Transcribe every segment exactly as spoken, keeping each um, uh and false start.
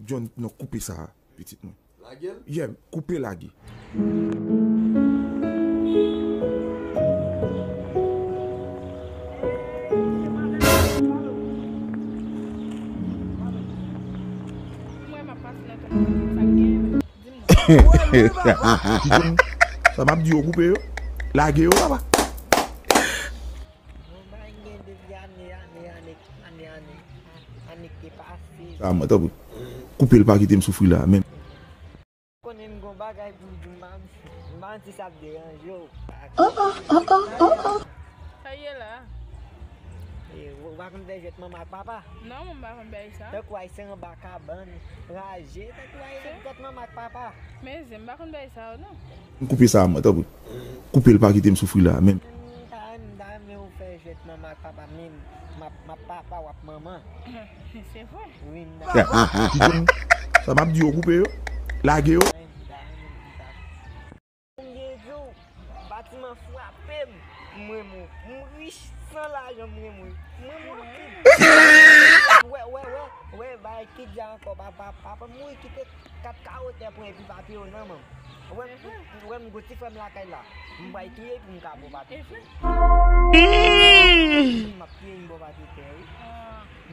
John, non, koupe sa, pitit mwen. Lage l? Yeah, koupe lage. Mwen, m ap pase nan ton sa k gen. Sa m ap di yo koupe yo. Lage yo, papa. Mwen pa gen depi ane, ane, ane, ane, ane, ane ki te pase. Sa mwen, tanpri. Koupe l, pa kite m soufri la, menm. Konnen m gon bagay pou m di, m pa, m pa santi sa ap deranje w. Oh, oh, oh, oh, oh, oh. Sa ye la? E, ou, ou pa konn fè jwèt manman ak papa? Non, mwen pa konn bagay sa. Tankou ayisyen anba kabann, raje, tankou ayisyen jwèt manman ak papa. Men zen, m pa konn bagay sa yo, non. M koupe sa, mwen, tanpri. Koupe l, pa kite m soufri la, menm. M ta, m ta renmen ou fè jwèt manman ak papa, men m ap, m ap papa, w ap manman. Se vre. Wi, m ta. Sa m ap di yo, koupe yo. Lage yo. M ta renmen, m ta. Konbyen jou, batiman frape m, m renmen w. M rich, san lajan, m renmen w. M renmen w anpil. Wè, wè, wè, wè, bay kit ja ankò, papa, papa, m mouri kite kat kawo tè pou epi papye yo nan men m. Wè, wè, m gon ti frè m lakay la. M pral touye pou m ka bon papye tè. M ap touye m bon papye tè, wi.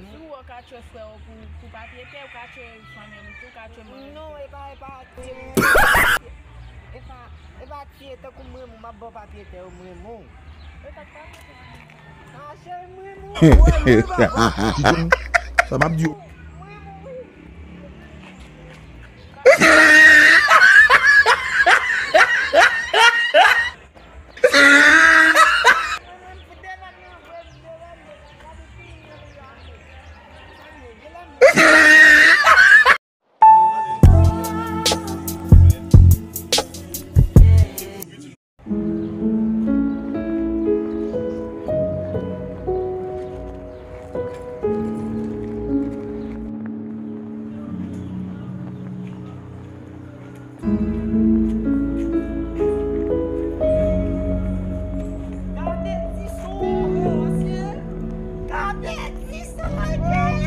Si w wè w ka tchwe frè w pou, pou papye tè, ou ka tchwe fanmi m tou, ou ka tchwe mwen menm tou. Non, e pa, e pa tchwe. E pa, e pa tchwe tankou mwen, m ap ba w papye tè yo, mwen, mwen. Mache, mwen, mwen. Sa m ap di yo. Gade ti son, mesye. Gade ti son, mesye.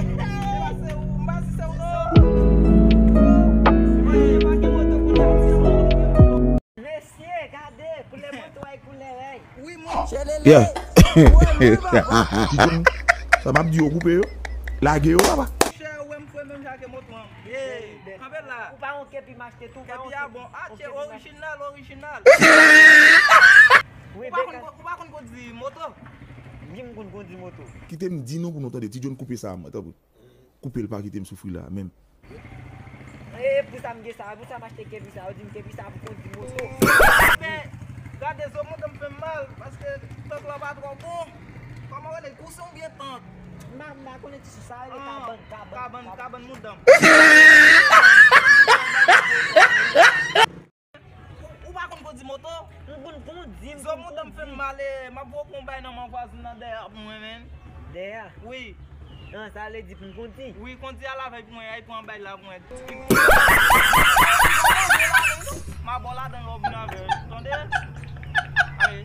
Mesye, gade, koulè moto a, koulè rèy. Yeah. Sa m ap di yo, koupe yo. Lage yo, papa. Chè, ou wè m fre menm jan ke moto an. Ye, kanpe la. Ou pa yon kepi m achte tou, ou pa yon kepi. Kepi a bon. Atye, orijinal, orijinal. Ou pa konn, ou pa konn kondi moto? Wi, m konn kondi moto. Kite m di nou pou nou tande, Ti John, koupe sa, mwen, tanpri. Koupe l, pa kite m soufri la, menm. E pou sa m gen sa, pou sa m achte kepi sa, yo di m kepi sa pou kondi moto. Men, gade, zo moto m fè m mal, paske tank la pa twò bon. Kòman w rele? Kousen oubyen tank? M pa, m pa konnen ti sou sa rele kabann, kabann, kabann, kabann moudan m. Ou, ou pa konn kondi moto? M konn kondi, m konn kondi. Zo moudan m fè m mal, e, m ap voye pou yon bay nan men vwazin nan dèyè pou mwen, menm. Dèyè? Wi. An, sa vle di pou m kondi? Wi, kondi al avè l pou mwen, al pran bay la pou mwen. M a ba w ladan lè w vin avè l, tande? Ale.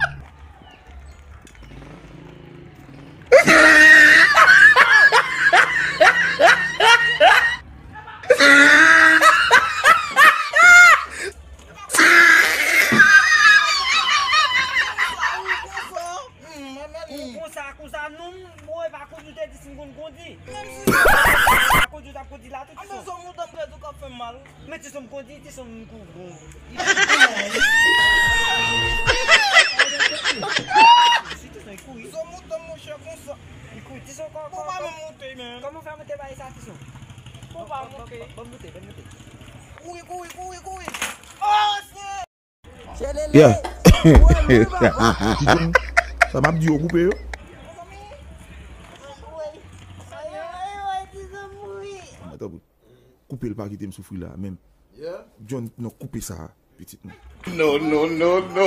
Konsa, konsa, non, mwen pa kondi, ou te di si m konn kondi. Pa kondi, ou t ap kondi la tou, ti son. Ti son m kondi, ti son m kou bon. Si ti son, li kouri. Zo mouton, monchè, konsa. Li kouri, ti son, kò, kò, kò. Ou pa menm monte, men. Kòman w fè monte bay sa, ti son? Ou pa monte. Ban m monte, ban m monte. Kouri, kouri, kouri, kouri. Oh, shit! Yeah. Sa m ap di yo, koupe yo. Mwen, tanpri. Koupe l, pa kite m soufri la, menm. Yeah. John, non, koupe sa, pitit mwen. No, no, no, no.